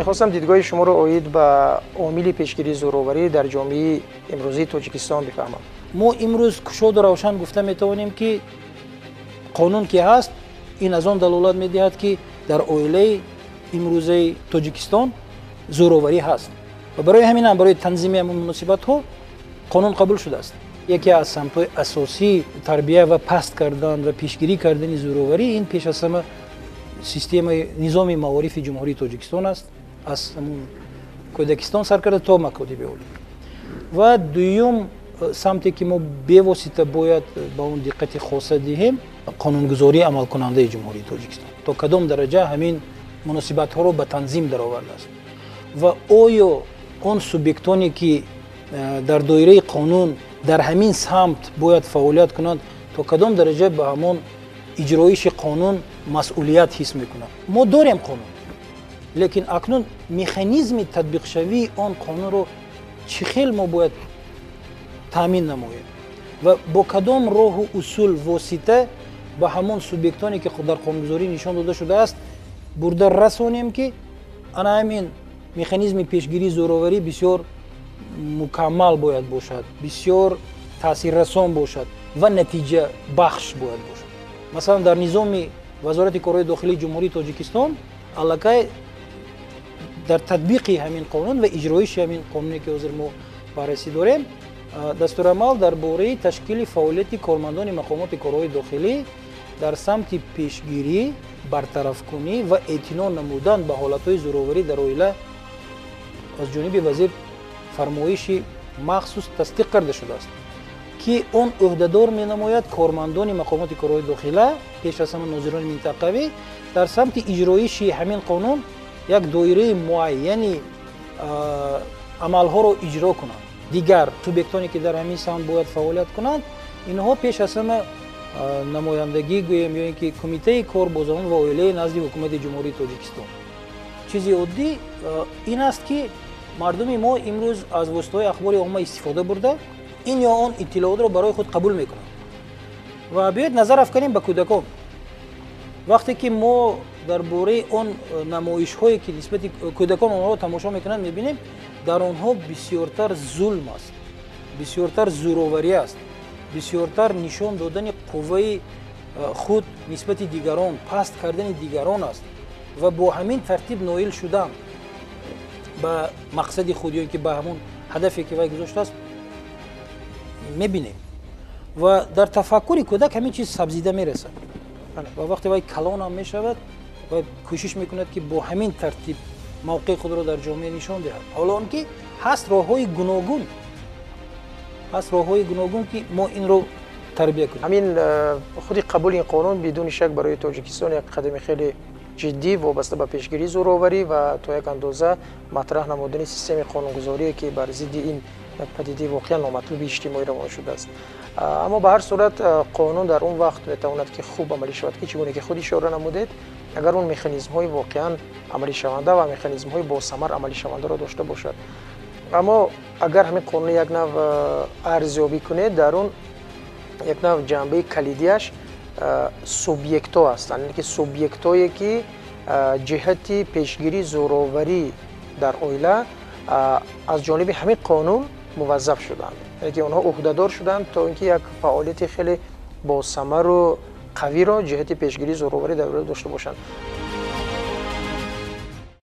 Мехостам дидгоҳи шуморо оид ба омили пешгирии зӯроварӣ дар ҷомеаи имрӯзии Тоҷикистон бифаҳмам. Мо имрӯз кушоду равшан гуфта метавонем, ки қонун ки ҳаст, ин аз он далолат медиҳад, ки дар оилаи имрӯзаи Тоҷикистон зӯроварӣ ҳаст ва барои ҳамин ҳам барои танзими ҳамон муносибатҳо қонун қабул шудааст. Яке аз самтҳои асосии тарбия ва паст кардан ва пешгирӣ кардани зӯроварӣ ин пеш аз ҳама системаи низоми маорифи Ҷумҳурии Тоҷикистон аст, аз кӯдакистон сар карда то макотиби олӣ. Ва дуюм самте ки мо бевосита бояд ба он диққати хоса диҳем, қонунгузории амалкунандаи Ҷумҳурии Тоҷикистон то кадом дараҷа ҳамин муносибатҳоро ба танзим даровардааст ва оё он субъектоне ки дар доираи қонун дар ҳамин самт бояд фаъолият кунанд, то кадом дараҷа ба ҳамон иҷроиши қонун масъулият ҳис мекунанд. Мо дорем қонун, лекин акнун механизми татбиқшавии он қонунро чӣ хел мо бояд таъмин намоем ва бо кадом роҳу усул восита ба ҳамон субъектоне ки дар қонунгузорӣ нишон дода шудааст бурда расонем, ки ана ҳамин механизми пешгирии зӯроварӣ бисёр мукаммал бояд бошад, бисёр таъсиррасон бошад ва натиҷабахш бояд бошад. Масалан, дар низоми Вазорати корҳои дохилии Ҷумҳурии Тоҷикистон аллакай дар татбиқи ҳамин қонун ва иҷроиши ҳамин қонуне ки ҳозир мо баррасӣ дорем, дастурамал дар бораи ташкили фаъолияти кормандони мақомоти корҳои дохилӣ дар самти пешгирӣ, бартарафкунӣ ва эътино намудан ба ҳолатҳои зӯроварӣ дар оила аз ҷониби вазир фармоиши махсус тасдиқ карда шудааст, ки он ӯҳдадор менамояд кормандони мақомоти корҳои дохила, пеш аз ҳама нозирони минтақавӣ, дар самти иҷроиши ҳамин қонун як доираи муайяни амалҳоро иҷро кунанд. Дигар субъектоне ки дар ҳамин самт бояд фаъолият кунанд, инҳо пеш аз ҳама намояндагӣ гӯем ё ин ки Кумитаи кор бо занон ва оилаи назди Ҳукумати Ҷумҳурии Тоҷикистон. Чизи оддӣ ин аст, ки мардуми мо имрӯз аз воситаҳои ахбори омма истифода бурда, ин ё он иттилоотро барои худ қабул мекунанд. Ва биёед назар афканем ба кӯдакон. Вақте ки мо дар бораи он намоишҳое ки нисбати кӯдакон онҳоро тамошо мекунанд мебинем, дар онҳо бисёртар зулм аст, бисёртар зӯроварӣ аст, бисёртар нишон додани қувваи худ нисбати дигарон, паст кардани дигарон аст ва бо ҳамин тартиб ноил шудан ба мақсади худ ё ин ки ба ҳамон ҳадафе ки вай гузоштааст мебинем. Ва дар тафаккури кӯдак ҳамин чиз сабзида мерасад ва вақте вай калонам мешавад, вай кӯшиш мекунад, ки бо ҳамин тартиб мавқеи худро дар ҷомеа нишон диҳад. Ҳоло он ки ҳаст роҳҳои гуногун, ҳаст роҳҳои гуногун, ки мо инро тарбия кунем. Ҳамин худи қабули ин қонун бидуни шак барои Тоҷикистон як қадами хеле ҷиддӣ вобаста ба пешгирии зӯроварӣ ва то як андоза матраҳ намудани системаи қонунгузорие, ки бар зидди ин падидаи воқеан номатлуби иҷтимоӣ равон шудааст. Аммо ба ҳар сурат қонун дар он вақт метавонад, ки хуб амалӣ шавад, ки чӣ гуна ки худ ишора намудед, агар он механизмҳои воқеан амалишаванда ва механизмҳои босамар амалишавандаро дошта бошад. Аммо агар ҳамин қонун як нав арзёбӣ кунед, дар он як нав ҷанбаи калидиаш субъектҳо ҳастанд, яъне ки субъектҳое, ки ҷиҳати пешгирии зӯроварӣ дар оила аз ҷониби ҳамин қонун муваззаф шуданд, яъне ки онҳо ӯҳдадор шуданд, то ин ки як фаъолияти хеле босамару қавиро ҷиҳати пешгирии зӯроварӣ дар оила дошта бошанд.